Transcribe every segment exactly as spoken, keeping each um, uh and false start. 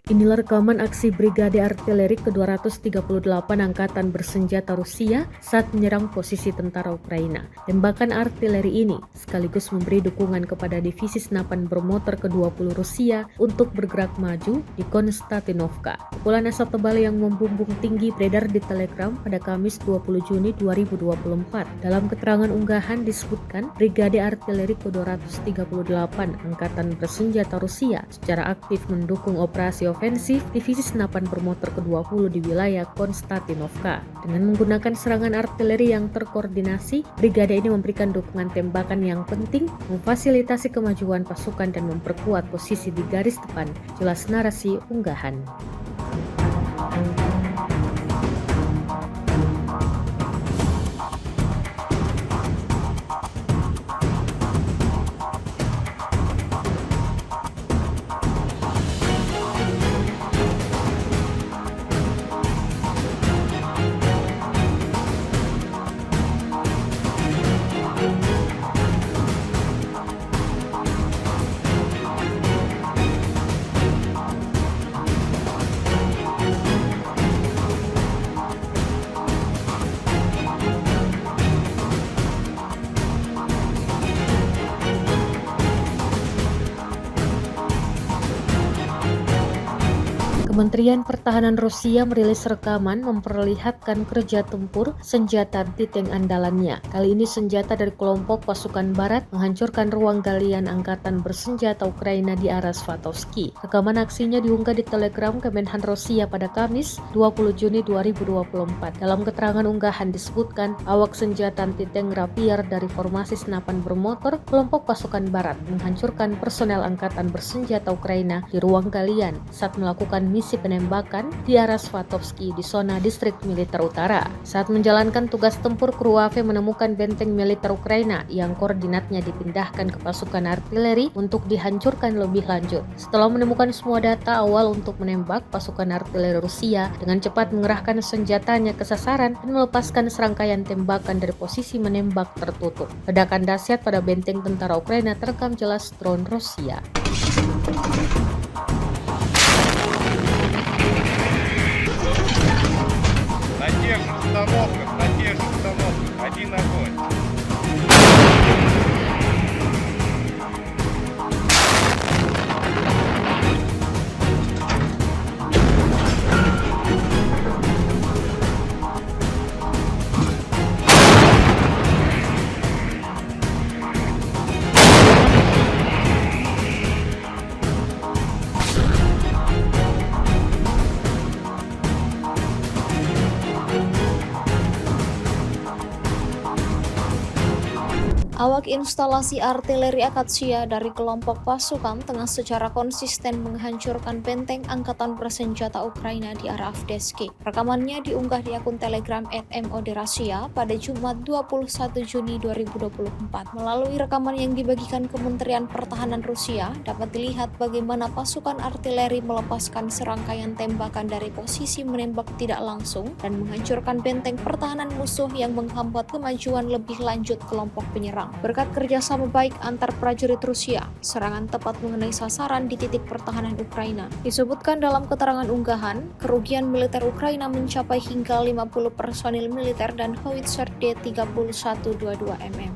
Inilah rekaman aksi Brigade Artileri kedua ratus tiga puluh delapan Angkatan Bersenjata Rusia saat menyerang posisi tentara Ukraina. Tembakan artileri ini sekaligus memberi dukungan kepada Divisi Senapan Bermotor kedua puluh Rusia untuk bergerak maju di Konstantinovka. Kepulan asap tebal yang membumbung tinggi beredar di Telegram pada Kamis dua puluh Juni dua ribu dua puluh empat. Dalam keterangan unggahan disebutkan, Brigade Artileri kedua ratus tiga puluh delapan Angkatan Bersenjata Rusia secara aktif mendukung operasi ofensif Divisi Senapan Bermotor kedua puluh di wilayah Konstantinovka. Dengan menggunakan serangan artileri yang terkoordinasi, brigade ini memberikan dukungan tembakan yang penting, memfasilitasi kemajuan pasukan, dan memperkuat posisi di garis depan. Jelas narasi unggahan. Kementerian Pertahanan Rusia merilis rekaman memperlihatkan kerja tempur senjata anti-tank andalannya. Kali ini senjata dari kelompok pasukan barat menghancurkan ruang galian angkatan bersenjata Ukraina di arah Swatovsky. Rekaman aksinya diunggah di Telegram Kemenhan Rusia pada Kamis, dua puluh Juni dua ribu dua puluh empat. Dalam keterangan unggahan disebutkan, awak senjata anti-tank Rapier dari formasi senapan bermotor kelompok pasukan barat menghancurkan personel angkatan bersenjata Ukraina di ruang galian saat melakukan misi penembakan di arah Swatovsky di zona distrik militer utara. Saat menjalankan tugas tempur, kru A V menemukan benteng militer Ukraina yang koordinatnya dipindahkan ke pasukan artileri untuk dihancurkan lebih lanjut. Setelah menemukan semua data awal untuk menembak, pasukan artileri Rusia dengan cepat mengerahkan senjatanya ke sasaran dan melepaskan serangkaian tembakan dari posisi menembak tertutup. Ledakan dahsyat pada benteng tentara Ukraina terekam jelas drone Rusia. На тех же установках, на тех же установках. Один огонь. Awak instalasi artileri Akatsia dari kelompok pasukan tengah secara konsisten menghancurkan benteng angkatan bersenjata Ukraina di arah Avdiivka. Rekamannya diunggah di akun Telegram at M O D Rusia pada Jumat dua puluh satu Juni dua ribu dua puluh empat. Melalui rekaman yang dibagikan Kementerian Pertahanan Rusia, dapat dilihat bagaimana pasukan artileri melepaskan serangkaian tembakan dari posisi menembak tidak langsung dan menghancurkan benteng pertahanan musuh yang menghambat kemajuan lebih lanjut kelompok penyerang. Berkat kerjasama baik antar prajurit Rusia, serangan tepat mengenai sasaran di titik pertahanan Ukraina. Disebutkan dalam keterangan unggahan, kerugian militer Ukraina mencapai hingga lima puluh personil militer dan howitzer D tiga puluh satu dua dua M M.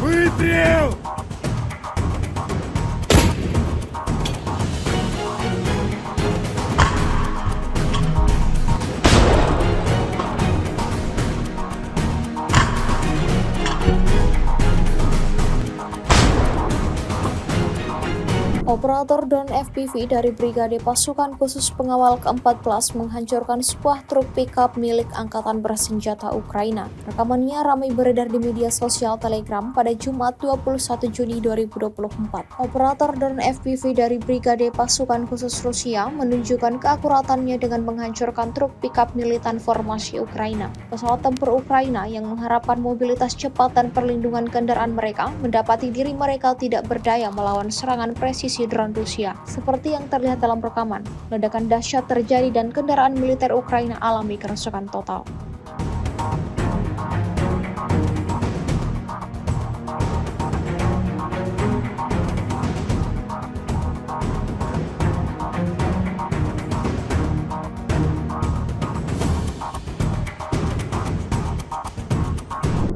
Выстрел! Operator drone F P V dari Brigade Pasukan Khusus Pengawal keempat belas menghancurkan sebuah truk pickup milik Angkatan Bersenjata Ukraina. Rekamannya ramai beredar di media sosial Telegram pada Jumat dua puluh satu Juni dua ribu dua puluh empat. Operator drone F P V dari Brigade Pasukan Khusus Rusia menunjukkan keakuratannya dengan menghancurkan truk pickup militan formasi Ukraina. Pesawat tempur Ukraina yang mengharapkan mobilitas cepat dan perlindungan kendaraan mereka mendapati diri mereka tidak berdaya melawan serangan presisi drone Rusia, seperti yang terlihat dalam rekaman. Ledakan dahsyat terjadi dan kendaraan militer Ukraina alami kerusakan total.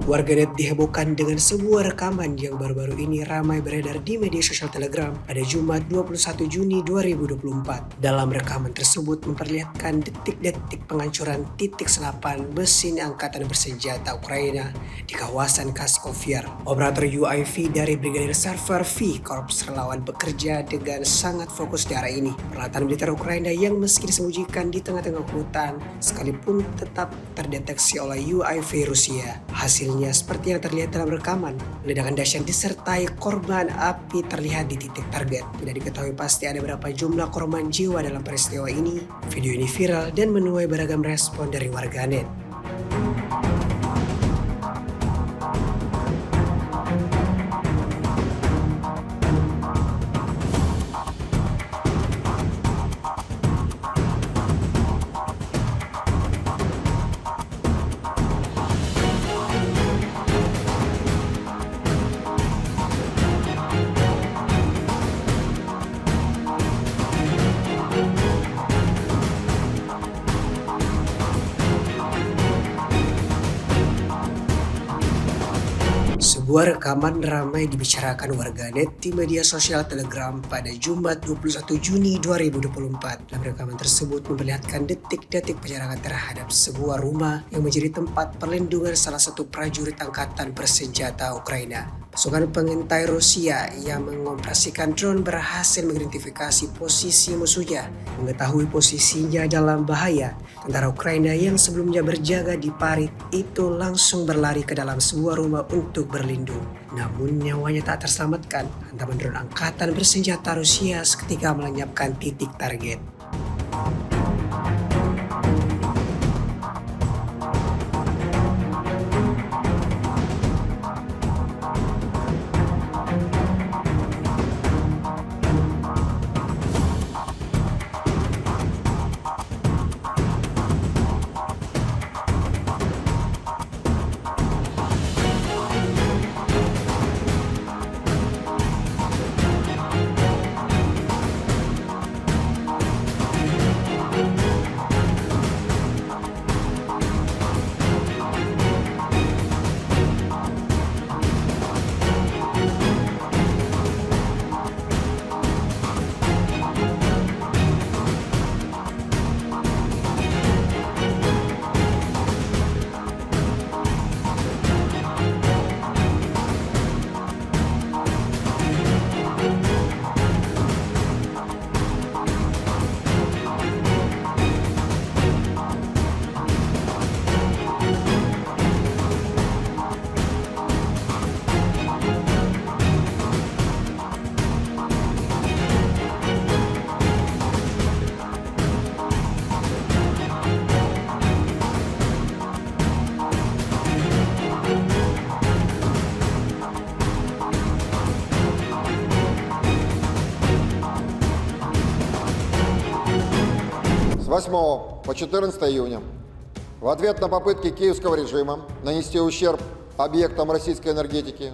Warganet dihebohkan dengan sebuah rekaman yang baru-baru ini ramai beredar di media sosial Telegram pada Jumat dua puluh satu Juni dua ribu dua puluh empat. Dalam rekaman tersebut memperlihatkan detik-detik pengancuran titik senapan mesin angkatan bersenjata Ukraina di kawasan Kaskov Yar. Operator U I V dari Brigadir Server V, Korps Relawan, bekerja dengan sangat fokus di area ini. Peralatan militer Ukraina yang meski disembunyikan di tengah-tengah hutan, sekalipun tetap terdeteksi oleh U I V Rusia. Hasilnya seperti yang terlihat dalam rekaman, ledakan dahsyat disertai korban api terlihat di titik target. Tidak diketahui pasti ada berapa jumlah korban jiwa dalam peristiwa ini. Video ini viral dan menuai beragam respon dari warganet. Sebuah rekaman ramai dibicarakan warganet di media sosial Telegram pada Jumat dua puluh satu Juni dua ribu dua puluh empat. Dalam rekaman tersebut memperlihatkan detik-detik penyerangan terhadap sebuah rumah yang menjadi tempat perlindungan salah satu prajurit angkatan bersenjata Ukraina. Pasukan pengintai Rusia yang mengoperasikan drone berhasil mengidentifikasi posisi musuhnya, mengetahui posisinya dalam bahaya. Tentara Ukraina yang sebelumnya berjaga di parit itu langsung berlari ke dalam sebuah rumah untuk berlindung. Namun nyawanya tak terselamatkan, hantaman drone angkatan bersenjata Rusia seketika melenyapkan titik target. С восьмого по четырнадцатое июня в ответ на попытки киевского режима нанести ущерб объектам российской энергетики,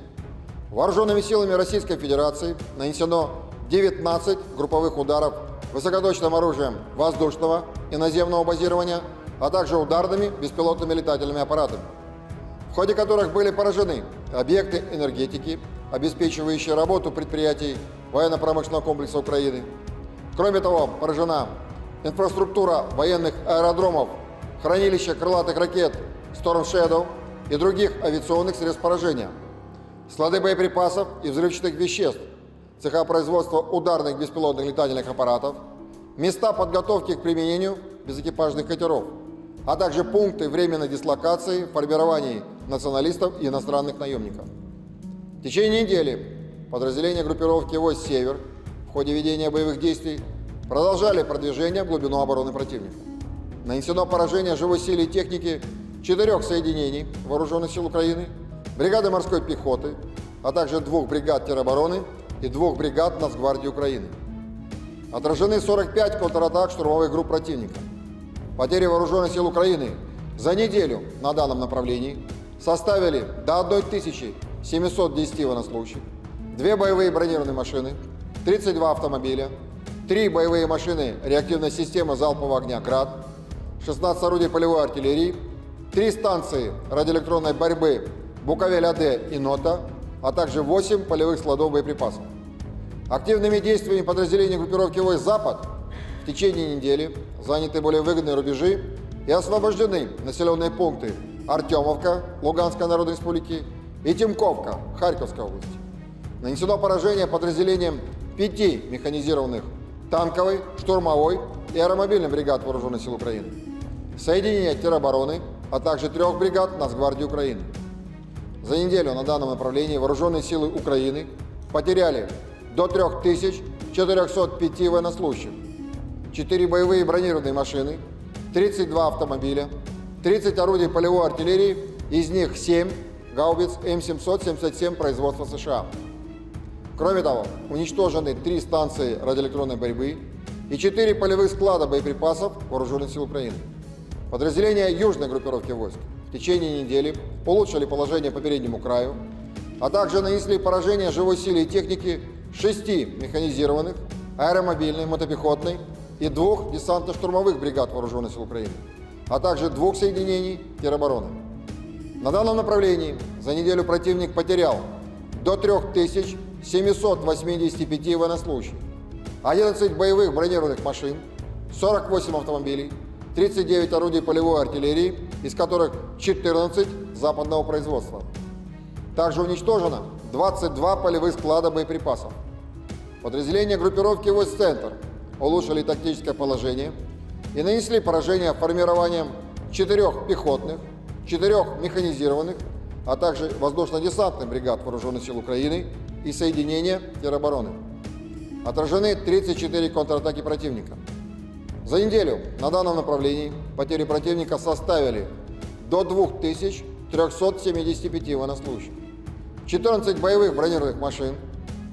вооружёнными силами Российской Федерации нанесено девятнадцать групповых ударов высокоточным оружием воздушного и наземного базирования, а также ударными беспилотными летательными аппаратами, в ходе которых были поражены объекты энергетики, обеспечивающие работу предприятий военно-промышленного комплекса Украины. Кроме того, поражена инфраструктура военных аэродромов, хранилища крылатых ракет Storm Shadow и других авиационных средств поражения, склады боеприпасов и взрывчатых веществ, цеха производства ударных беспилотных летательных аппаратов, места подготовки к применению безэкипажных катеров, а также пункты временной дислокации формирований националистов и иностранных наёмников. В течение недели подразделения группировки войск «Север» в ходе ведения боевых действий продолжали продвижение в глубину обороны противника. Нанесено поражение живой силе и технике четырёх соединений вооружённых сил Украины, бригады морской пехоты, а также двух бригад теробороны и двух бригад Нацгвардии Украины. Отражены сорок пять контратак штурмовых групп противника. Потери вооружённых сил Украины за неделю на данном направлении составили до одной тысячи семисот десяти военнослужащих, две боевые бронированные машины, тридцать два автомобиля, три боевые машины реактивной системы залпового огня «Град», шестнадцать орудий полевой артиллерии, три станции радиоэлектронной борьбы Буковеля-Д и Нота, а также восемь полевых складов боеприпасов. Активными действиями подразделений группировки войск «Запад» в течение недели заняты более выгодные рубежи и освобождены населенные пункты Артемовка Луганской Народной Республики и Тимковка Харьковской области. Нанесено поражение подразделениям пяти механизированных танковой, штурмовой и аэромобильной бригад Вооружённых сил Украины, соединения теробороны, а также трёх бригад Нацгвардии Украины. За неделю на данном направлении вооружённые силы Украины потеряли до трёх тысяч четырёхсот пяти военнослужащих, четыре боевые бронированные машины, тридцать два автомобиля, тридцать орудий полевой артиллерии, из них семь гаубиц М семьсот семьдесят семь производства С Ш А. Кроме того, уничтожены три станции радиоэлектронной борьбы и четыре полевых склада боеприпасов Вооружённых сил Украины. Подразделения южной группировки войск в течение недели улучшили положение по переднему краю, а также нанесли поражение живой силе и технике шести механизированных, аэромобильной, мотопехотной и двух десантно-штурмовых бригад Вооружённых сил Украины, а также двух соединений теробороны. На данном направлении за неделю противник потерял до трёх тысяч семисот восьмидесяти пяти военнослужащих, одиннадцать боевых бронированных машин, сорок восемь автомобилей, тридцать девять орудий полевой артиллерии, из которых четырнадцать западного производства. Также уничтожено двадцать два полевых склада боеприпасов. Подразделения группировки войск «Центр» улучшили тактическое положение и нанесли поражение формированиям четырёх пехотных, четырёх механизированных, а также воздушно-десантных бригад Вооружённых сил Украины и соединения теробороны. Отражены тридцать четыре контратаки противника. За неделю на данном направлении потери противника составили до двух тысяч трёхсот семидесяти пяти военнослужащих, четырнадцать боевых бронированных машин,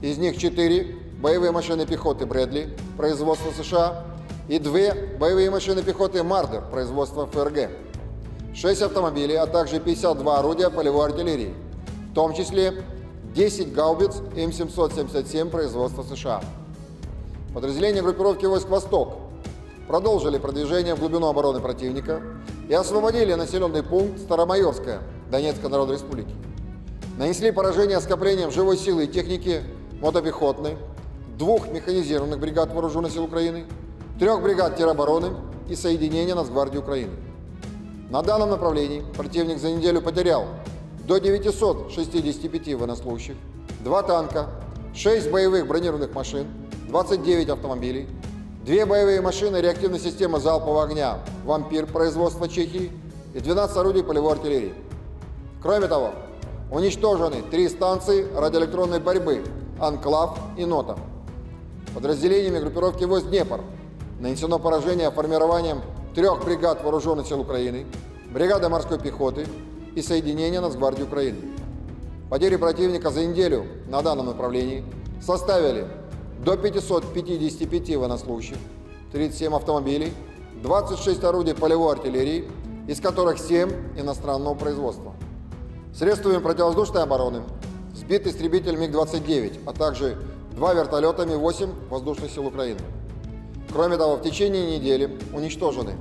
из них четыре боевые машины пехоты «Брэдли» производства С Ш А и две боевые машины пехоты «Мардер» производства Ф Р Г, шесть автомобилей, а также пятьдесят два орудия полевой артиллерии, в том числе десять гаубиц М семьсот семьдесят семь производства С Ш А. Подразделения группировки войск «Восток» продолжили продвижение в глубину обороны противника и освободили населённый пункт Старомайорское Донецкой Народной Республики. Нанесли поражение скоплениям живой силы и техники мотопехотной, двух механизированных бригад Вооружённых сил Украины, трёх бригад теробороны и соединения Нацгвардии Украины. На данном направлении противник за неделю потерял до девятисот шестидесяти пяти военнослужащих, два танка, шесть боевых бронированных машин, двадцать девять автомобилей, две боевые машины реактивной системы залпового огня «Вампир» производства Чехии и двенадцать орудий полевой артиллерии. Кроме того, уничтожены три станции радиоэлектронной борьбы «Анклав» и «Нота». Подразделениями группировки войск «Днепр» нанесено поражение формированиям трёх бригад Вооружённых сил Украины, бригады морской пехоты и соединения Нацгвардии Украины. Потери противника за неделю на данном направлении составили до пятисот пятидесяти пяти военнослужащих, тридцать семь автомобилей, двадцать шесть орудий полевой артиллерии, из которых семь иностранного производства. Средствами противовоздушной обороны сбит истребитель МиГ двадцать девять, а также два вертолёта Ми восемь воздушных сил Украины. Кроме того, в течение недели уничтожены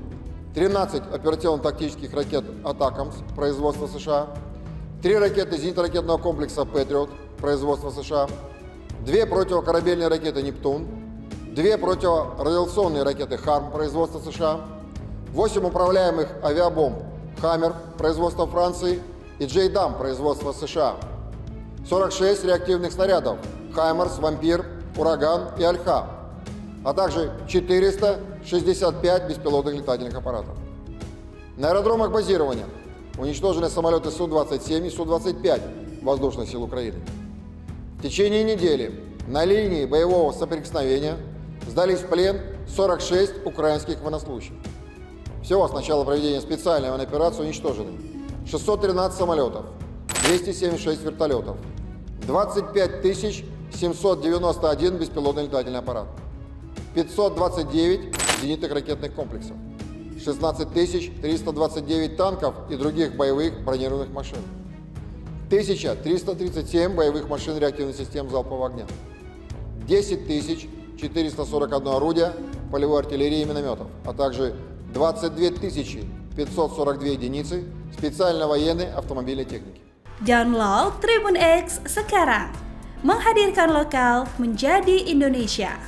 тринадцать оперативно-тактических ракет «Атакамс» производства С Ш А, три ракеты зенитно-ракетного комплекса «Патриот» производства С Ш А, две противокорабельные ракеты «Нептун», две противорадиационные ракеты «Харм» производства С Ш А, восемь управляемых авиабомб «Хаммер» производства Франции и «Джейдам» производства С Ш А, сорок шесть реактивных снарядов «Хаймарс», «Вампир», «Ураган» и «Альха», а также четыреста шестьдесят пять беспилотных летательных аппаратов. На аэродромах базирования уничтожены самолёты Су двадцать семь и Су двадцать пять воздушных сил Украины. В течение недели на линии боевого соприкосновения сдались в плен сорок шесть украинских военнослужащих. Всего с начала проведения специальной военной операции уничтожены шестьсот тринадцать самолётов, двести семьдесят шесть вертолётов, двадцать пять тысяч семьсот девяносто один беспилотный летательный аппарат, пятьсот двадцать девять зенитных ракетных комплексов, шестнадцать тысяч триста двадцать девять танков и других боевых бронированных машин, тысяча триста тридцать семь боевых машин реактивных систем залпового огня, десять тысяч четыреста сорок одно орудие полевой артиллерии и миномётов, а также двадцать две тысячи пятьсот сорок две единицы специальной военной автомобильной техники. Download Tribun X sekarang. Menghadirkan lokal menjadi Indonesia.